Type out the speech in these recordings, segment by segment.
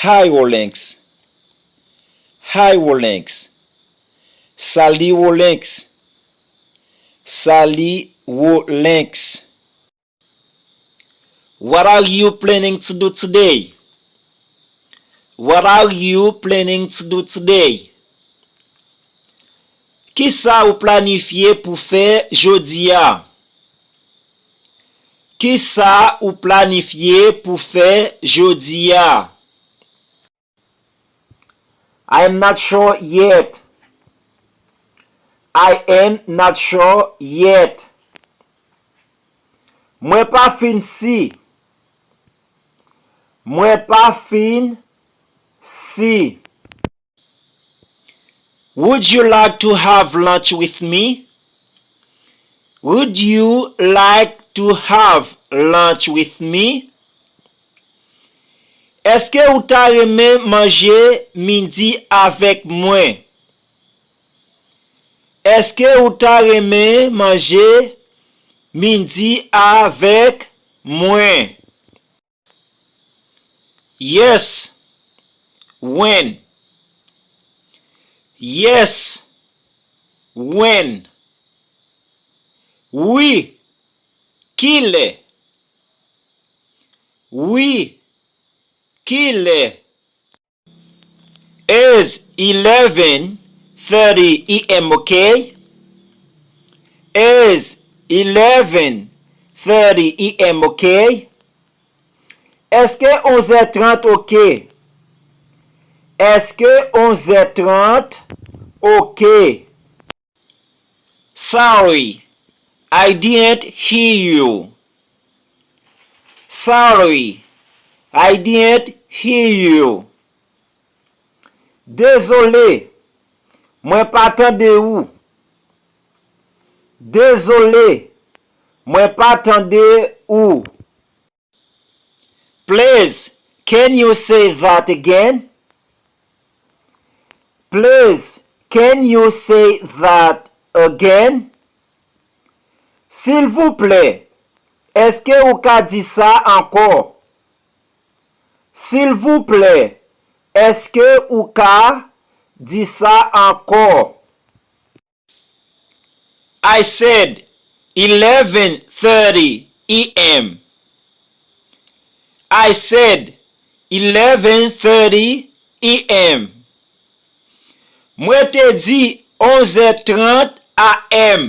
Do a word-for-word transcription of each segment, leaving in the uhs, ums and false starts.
Hi, Wolenx. Hi, Wolenx. Sali, Wolenx. Sali, Wolenx. What are you planning to do today? What are you planning to do today? Kisa ou planifye pou fè jodi a? Kisa ou planifye pou fè jodi a? I am not sure yet. I am not sure yet. Mwen pa fin si. Mwen pa fin si. Would you like to have lunch with me? Would you like to have lunch with me? Èske ou ta renmen manje midi avèk mwen? Èske ou ta renmen manje midi avèk mwen? Yes. When? Yes. When? Wi. Kilè? Wi. Kilè? Is eleven thirty a m okay? Is eleven thirty a m okay? Èske onzè trant oke? Èske onzè trant oke? Sorry, I didn't hear you. Sorry, I didn't hear you. Dezole, mwen pa tande ou. Dezole, mwen pa tande ou. Please, can you say that again? Please, can you say that again? Silvouplè, èske ou ka di sa ankò? Silvouplè, èske ou ka di sa ankò? I said eleven thirty a m. I said eleven thirty a m. Mwen te di onzè trant a m.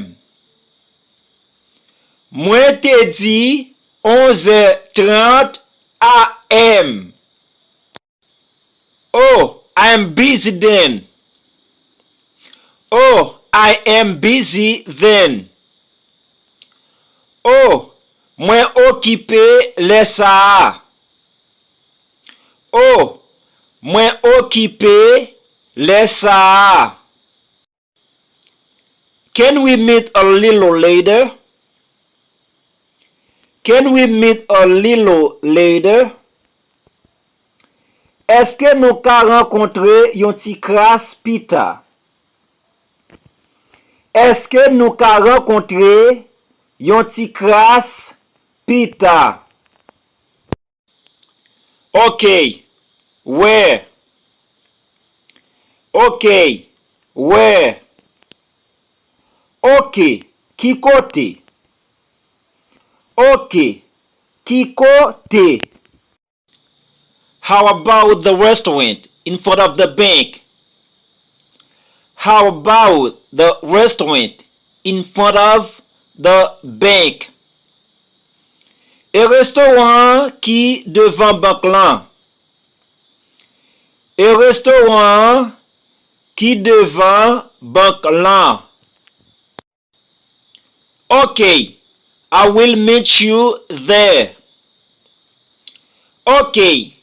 Mwen te di onzè trant a m. Oh, I am busy then. Oh, I am busy then. Oh, mwen okipe lè sa a. Oh, mwen okipe lè sa a. Can we meet a little later? Can we meet a little later? Èske nou ka rankontre yon ti kras pita? Èske nou ka rankontre yon ti kras pita? Ok, where? Ok, where? Ok, ki kote? Ok, ki kote? How about the restaurant in front of the bank? How about the restaurant in front of the bank? E restoran an ki devan bank lan? E restoran an ki devan bank lan? Ok, I will meet you there. Ok,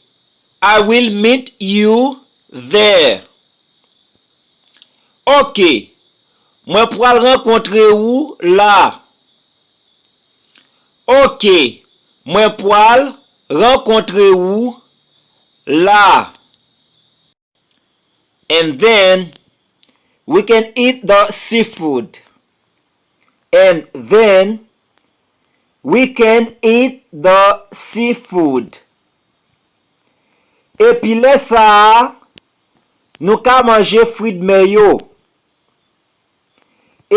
I will meet you there. Ok, mwen pral rankontre ou la. Ok, mwen pral rankontre ou la. And then we can eat the seafood. And then we can eat the seafood. Epi lè sa a, nou ka manje fridmè yo.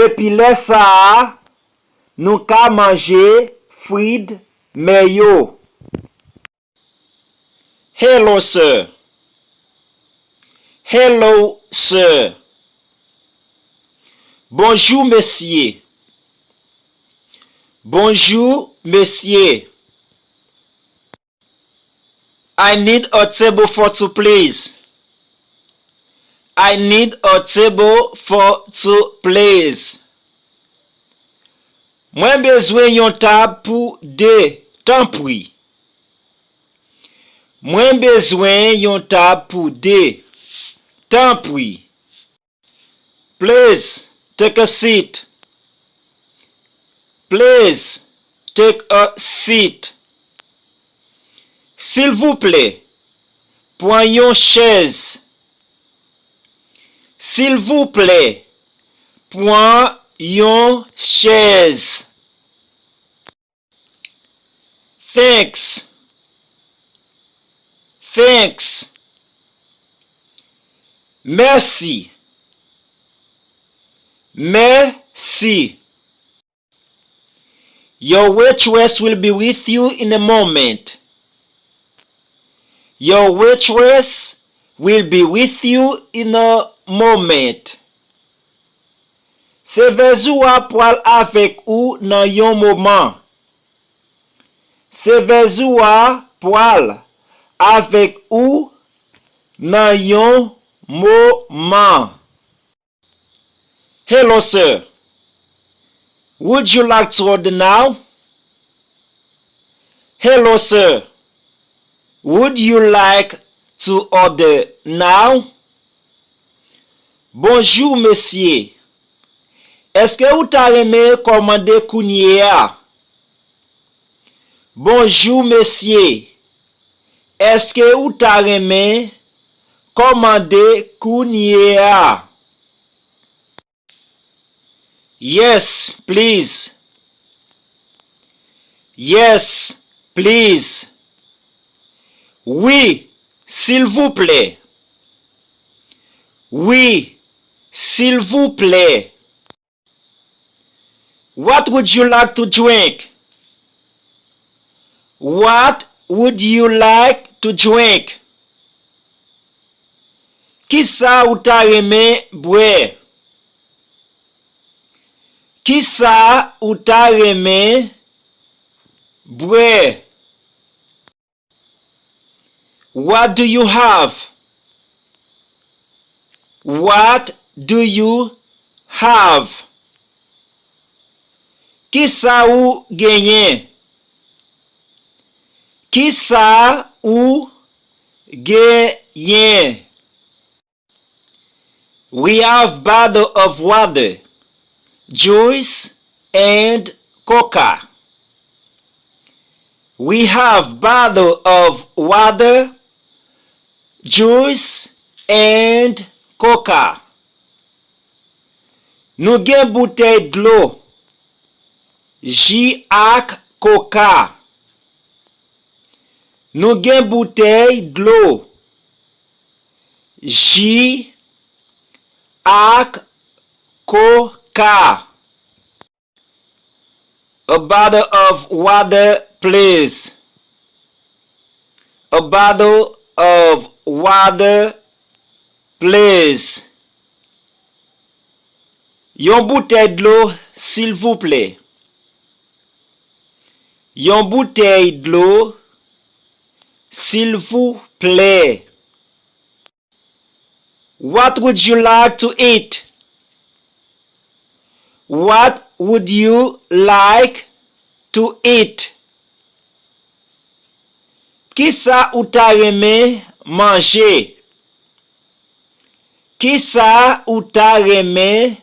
Epi lè sa a, nou ka manje fridmè yo. Hello, sir. Hello, sir. Bonjou, mesye. Bonjou, mesye. I need a table for two, please. I need a table for two, please. Mwen bezwen yon tab pou de, tanpri. Mwen bezwen yon tab pou de, tanpri. Please, take a seat. Please, take a seat. Silvouplè, pran yon chèz. Silvouplè, pran yon chèz. Thanks. Thanks. Mèsi. Mèsi. Your waitress will be with you in a moment. Your waitress will be with you in a moment. Sevèz ou a pwal avèk ou nan yon moman. Sevèz ou a pwal avèk ou nan yon moman. Hello, sir. Would you like to order now? Hello, sir. Would you like to order now? Bonjou, mesye. Èske ou ta renmen kòmande kounye a? Bonjou, mesye. Èske ou ta renmen kòmande kounye a? Yes, please. Yes, please. Wi, silvouplè. Wi, silvouplè. What would you like to drink? What would you like to drink? Kisa ou ta renmen bwè? Kisa ou ta renmen bwè? What do you have? What do you have? Kisa ou genyen? Kisa ou genyen? We have bottle of water, juice, and coca. We have bottle of water, juice, and coca. Nou gen boutèy dlo, ji ak koka. Nou gen boutèy dlo, ji ak koka. A bottle of water, please. A bottle of water, please. Yon boutèy dlo, silvouplè. Yon boutèy dlo, silvouplè. What would you like to eat? What would you like to eat? Kisa ou ta renmen manje? Kisa ou ta renmen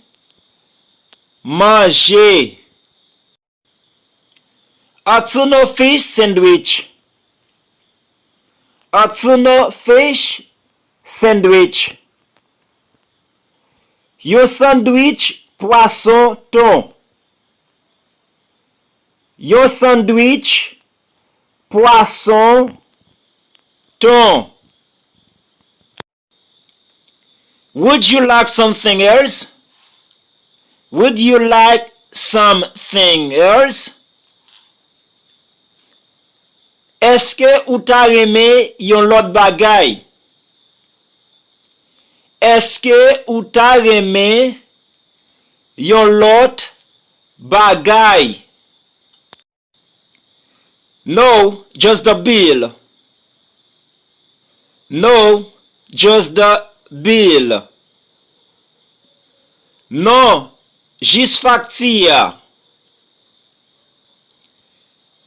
manje? A tuna fish sandwich. A tuna fish sandwich. Yon sandwich pwason ton. Yon sandwich pwason ton. Would you like something else? Would you like something else? Èske ou ta renmen yon lòt bagay? Èske ou ta renmen yon lòt bagay? No, just the bill. No, just the bill. Non, jis fakti a.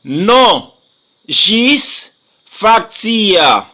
Non, jis fakti a.